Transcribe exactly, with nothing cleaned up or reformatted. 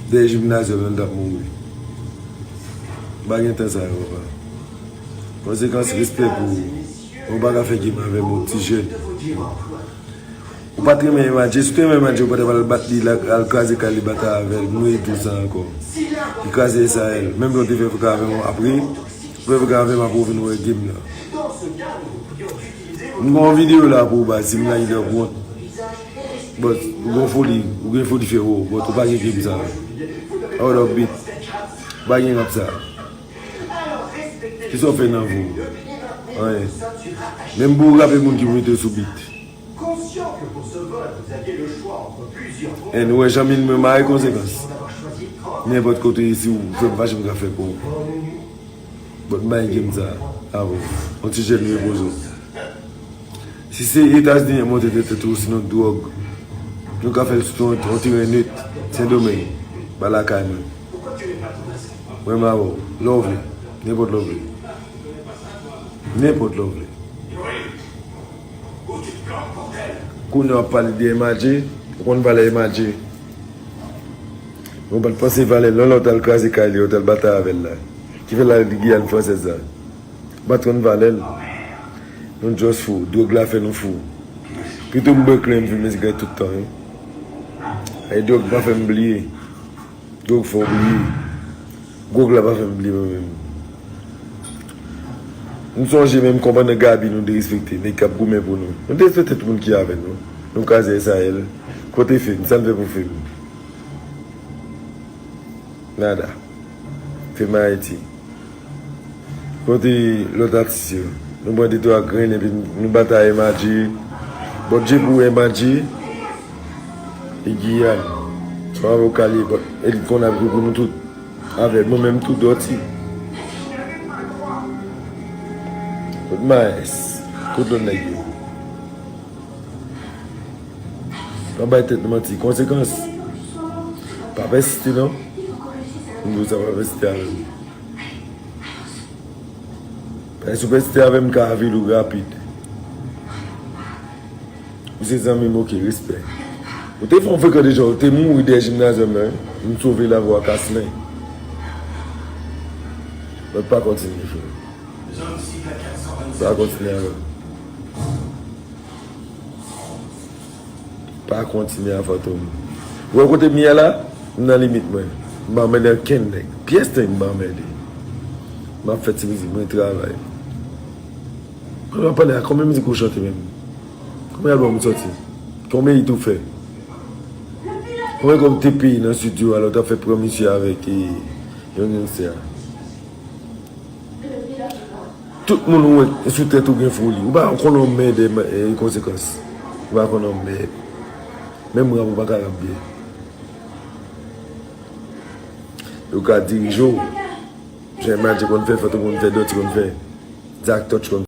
Dèyè jimnazyòm nan, m t ap mouri. M pa gen tan sa yo, papa. Konsekans, respè pou ou. Ou pa ka fè game avè m, ou ti jèn. Ou pa t renmen M I J, si w te renmen M I J, ou pa t ap al bat li, al, al kraze kay li, batay avè l, mouri tou sa ankò. Li kraze S A L. Menm jan w te fè fraka avè m apre, ou fè fraka avè m apre, ou vin wè game nan. M gen yon videyo la pou ou, baz, si m lage lè ou wont. But, ou gen foli, ou gen foli fè ou, but ou pa gen game sa. Out of beat. Ou pa gen rap sa. Kisa w fè nan vi w? Anyen. Menm pou w rape moun ki pou mete w sou beat. And ou wè jan mil mwen mare konsekans. Nenpòt kote si w fè m fache m ka fè pou ou. But m pa gen game sa avè w. Yon ti jèn repoze w. Si se Etazini an monte nan tèt ou, sinon dwòg, nou ka fè l sou yon, yon teren net, Sendomeng, ba lakay mwen. Mwen m avè w. Lè w vle. Nenpòt lè w vle. Nenpòt lè w vle. Kounye a w ap pale de M I J, ou konn valè M I J. Ou pa t panse valè l, lè w t al kraze kay li, w t al batay avè l la. Ki fè l al Giyàn fransèz la. Ou pa t konn valè l. Nou just fou. Dwòg la fè nou fou. Pito m bwè klen m fimen sigarèt tout tan, wi. E dwòg pa fè m bliye. Dwòg fè w bliye. Gwòg la pa fè m bliye mwen menm. M sonje menm kòmandan Gaby nou derespekte, nèg k ap goumen pou nou. Nou derespekte tout moun ki avè nou. Nou kraze S A L. Kote Fim? Sa n fè pou Fim? Nada. Fim Ayiti. Kote lòt atis yo? Nou pran de twa grenn epi nou batay M I J. But J pou M I J. E Giyàn. Se yon avoka li ye, but e li konn ap jwe pou nou tout. Avè mwen menm tou, Dòti. Kot Maes? Kot lòt nèg yo? Pa bay tèt nou manti. Konsekans. Pa pèsiste non. M di w sa, pa pèsiste avè m. Paske si w pèsiste avè m, m ka avili w rapid. Ou se zanmi m, oke, respè. Ou te fè yon frekan deja, ou te mouri dèyè jimnazyòm nan, wi. M sove lavi w ak aslen. But pa kontinye, frè. Pa kontinye avè m. Pa kontinye a Fantom. Ou wè kote m ye a la? M nan limit mwen. M pa anmède okenn nèg. Pyès nèg m pa anmède. M ap fè ti mizik mwen, travay. Mwen ap pale a konbyen mizik ou chante menm? Konbyen albòm ou sòti? Konbyen hit ou fè? Konbyen kòb ou te peye nan estidyo a lè w t ap fè pran misye avèk, e, yon gangstè a? Tout moun ou wè sou tèt ou gen foli. Ou pa konn yon mèdè, e, konsekans. Ou pa konn yon mèdè. Menm rap ou pa ka rap byen. Yo ka dirije w. Jan M I J konn fè, Fantom konn fè, Dòti konn fè. Zak Touch konn fè.